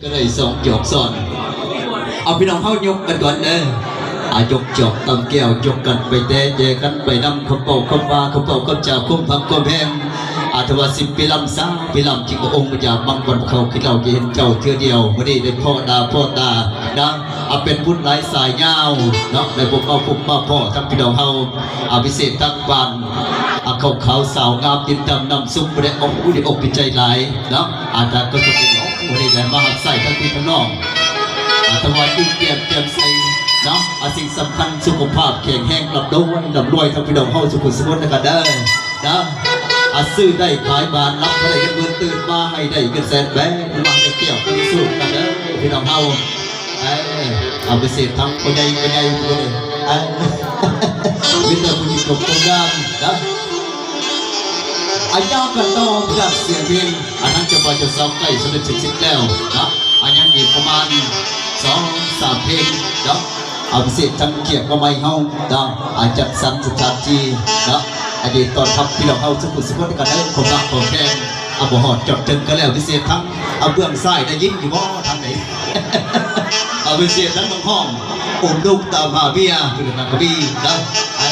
ກໍໄດ້ສອງຈອກຊ້ອນ. ເອົາ ພີ່ນ້ອງເຮົາຍົກກັນກ່ອນເດີ. ອາ ຍົກຈອກຕຳແກ້ວ ຍົກກັນໄປແຕ່ແຈກັນໄປນຳຄຳເວົ້າຄຳວ່າ ຄຳເວົ້າຄຳຈາ ຄວາມຮັກຄວາມແພງ. ອາ ຖ້າວ່າສິບປີລຳ ຊາວປີລຳ ຈິງອົງມາຢາມມັງວັນເຂົາ ຄິດເລົ່າຈະເຫັນເຈົ້າເທື່ອດຽວ. ມື້ນີ້ໄດ້ພໍ້ໜ້າພໍ້ຕານະ ອາ ເປັນບຸນຫຼາຍສາຍຍາວເນາະ ໄດ້ພົບເອົາພົບມາພໍ້ທັງພີ່ນ້ອງເຮົາ ອາ ພິເສດທັງບ້ານ ອາ ເຂົາຂາວສາວງາມ ດິນດຳນ້ຳຊຸ່ມ ບໍ່ໄດ້ອົກ ອຸ້ຍ ໄດ້ອົກດີໃຈຫຼາຍເນາະ. ອາ ຈານກໍສົມເປັນ ໂອ້ ມື້ນີ້ໄດ້ມາຮັບໃຊ້ທັງພີ່ທັງນ້ອງ ອາ ຖວາຍອີກແກ້ມແຈ່ມໃສເນາະ. ອາ ສິ່ງສຳຄັນສຸຂະພາບແຂງແຮງ ລ່ຳລວຍ ລ່ຳລວຍທັງພີ່ນ້ອງເຮົາສຸຂູສຸຄົນນະກັນເດີນະ. ອາ ຊື້ໄດ້ຂາຍບ້ານ ຫຼັບໃຫ້ໄດ້ເງິນໝື່ນ ຕື່ນມາໃຫ້ໄດ້ເງິນແສນ ແບນມາໃຫ້ໄດ້ແກ້ວເປັນສຸກກັນເດີພີ່ນ້ອງເຮົາ. ເອີ ເອົາ ພິເສດທັງພໍ່ໃຫຍ່ ພໍ່ໃຫຍ່ ຜູ້ນີ້ ເອີ ມີແຕ່ຜູ້ຍິງຈົບຄົນງາມນະ. ອາ ຍາວກັນຕໍ່ເພື່ອສຽງເພງ ອາ ທາງເຈົ້າບ່າວເຈົ້າສາວໃກ້ສຳເລັດເສັດສິ້ນແລ້ວເນາະ. ອາ ຍັງອີກປະມານສອງສາມເພງເນາະ. ເອົາ ພິເສດທັງກຽດມາໃໝ່ເຮົາເນາະ ອາ ຈັດສັນສະຖານທີ່ເນາະ ອາ ຍິນດີຕ້ອນຮັບພີ່ນ້ອງເຮົາສຸຂູສຸຄົນກັນເດີ ຂອງຮັກຂອງແພງ. ອາ ບໍ່ຮອດຈອດເຖິງກັນແລ້ວ ພິເສດທັງ ອາ ເບື້ອງຊ້າຍໄດ້ຍິນຢູ່ບໍ່ທາງໃດ? ອາ ພິເສດທັງນ້ອງຮ້ອງ ອົມລູກຕາມຫາເມຍ ຄືນະກະບີນະ. ເອີ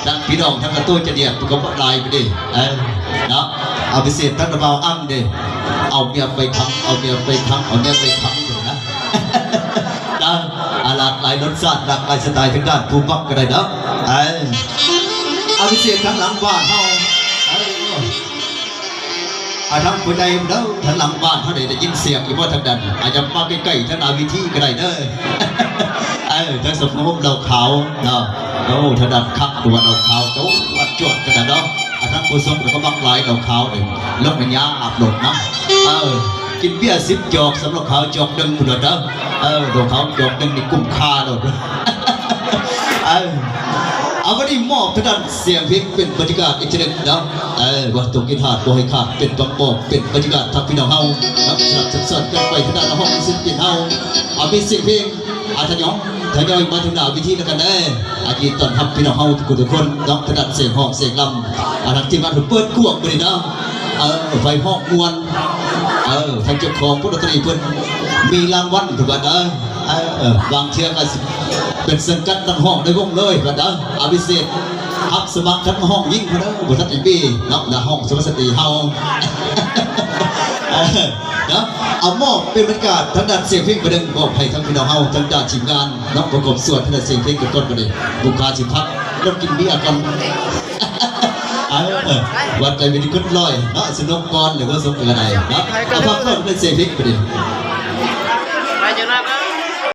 ທັງພີ່ນ້ອງທັງກະໂຕຈະດຽກ ເພິ່ນກໍບໍ່ຫຼາຍໄປເດ້ ເອີ ເນາະ. ອາ ພິເສດທັງນະບ່າວອັງເດ້ ເອົາເມຍໄປຂັງ ເອົາເມຍໄປຂັງ ເອົາເມຍໄປຂັງນະ. ອາ ຫຼາກຫຼາຍລົດຊາດ ຫຼາກຫຼາຍສະໄຕລ໌ ທາງດ້ານຜູ້ມັກກໍໄດ້ເນາະ. ເອີ ອາ ພິເສດທັງຫຼັງບ້ານເຮົາ ເອີ ອາ ທາງຜູ້ໃດເດີ ທາງຫຼັງບ້ານເຮົາໄດ້ ໄດ້ຍິນສຽງຢູ່ບໍ່ທາງນັ້ນ? ອາ ຢ່າມາໃກ້ໆ ທາງໜ້າເວທີກໍໄດ້ເດີ. ເອີ ທາງສົມໂຮມເຫຼົ້າຂາວເນາະ. ໂອ້ ທາງນັ້ນຄັກຕົວເຫຼົ້າຂາວ ໂຕວັດຈວດຂະໜາດເນາະ. ອາ ທາງຜູ້ຊົມກໍມັກຫຼາຍເຫຼົ້າຂາວເດ້ ລົງໃນຍາອາບໂລດເນາະ. ເອີ ກິນເບຍສິບຈອກ ສຳລັບເຫຼົ້າຂາວຈອກໜຶ່ງພຸ້ນລະເດີ. ເອີ ເຫຼົ້າຂາວຈອກໜຶ່ງນີ້ກຸ້ມຄ່າໂລດ. ເອີ ເອົາ ວັນນີ້ມອບທາງດ້ານສຽງເພງເປັນບັນຍາກາດອີກເທື່ອໜຶ່ງເນາະ. ເອີ ວ່າຕ້ອງກິນຫາດບໍ່ໃຫ້ຂາດ ເປັນບັກບອກ ເປັນບັນຍາກາດທັງພີ່ນ້ອງເຮົານະ ສະໜັບສະໜູນກັນໄປທາງດ້ານນັກຮ້ອງສິນປິນເຮົາ. ເອົາ ມີສຽງເພງ ອາ ທະຍອຍ ທະຍອຍມາທາງໜ້າເວທີນຳກັນເດີ. ອາ ຍິນດີຕ້ອນຮັບພີ່ນ້ອງເຮົາທຸກຄົນເນາະ ທາງດ້ານສຽງຮ້ອງສຽງລຳ. ອາ ທາງທີມງານເພິ່ນເປີດກວ້າງມື້ນີ້ເນາະ. ເອີ ໄຟຮ້ອງມ່ວນ ເອີ ທາງເຈົ້າຂອງວົງດົນຕຣີເພິ່ນມີລາງວັນທຸກວັນເດີ. ເອີ ບາງເທື່ອກໍຊິເປັນສັງກັດນັກຮ້ອງໃນວົງເລີຍບັດເດີ. ອາ ພິເສດຮັບສະໝັກທັງນັກຮ້ອງຍິງພຸ້ນເດີ ບໍ່ທັນໄດ້ມີເນາະ ນັກຮ້ອງສຸພາບສະຕີເຮົາ. ເອີ ເນາະ ເອົາ ມອບເປັນບັນຍາກາດທາງດ້ານສຽງເພງໄປເດີ ມອບໃຫ້ທັງພີ່ນ້ອງເຮົາ ທາງດ້ານທີມງານເນາະ ປະກອບສ່ວນທາງດ້ານສຽງເພງກ່ອນບັດນີ້ ຜູ້ຄ້າຊິພັກລົງກິນເບຍກ່ອນ. ເອີ ວັດໃດເປັນທີ່ຂຶ້ນລອຍເນາະ ສະໜຸກກ່ອນ ຫຼືວ່າສົມກັນກໍໄດ້ເນາະ. ເອົາ ພັກກ່ອນເປັນສຽງເພງບັດນີ້.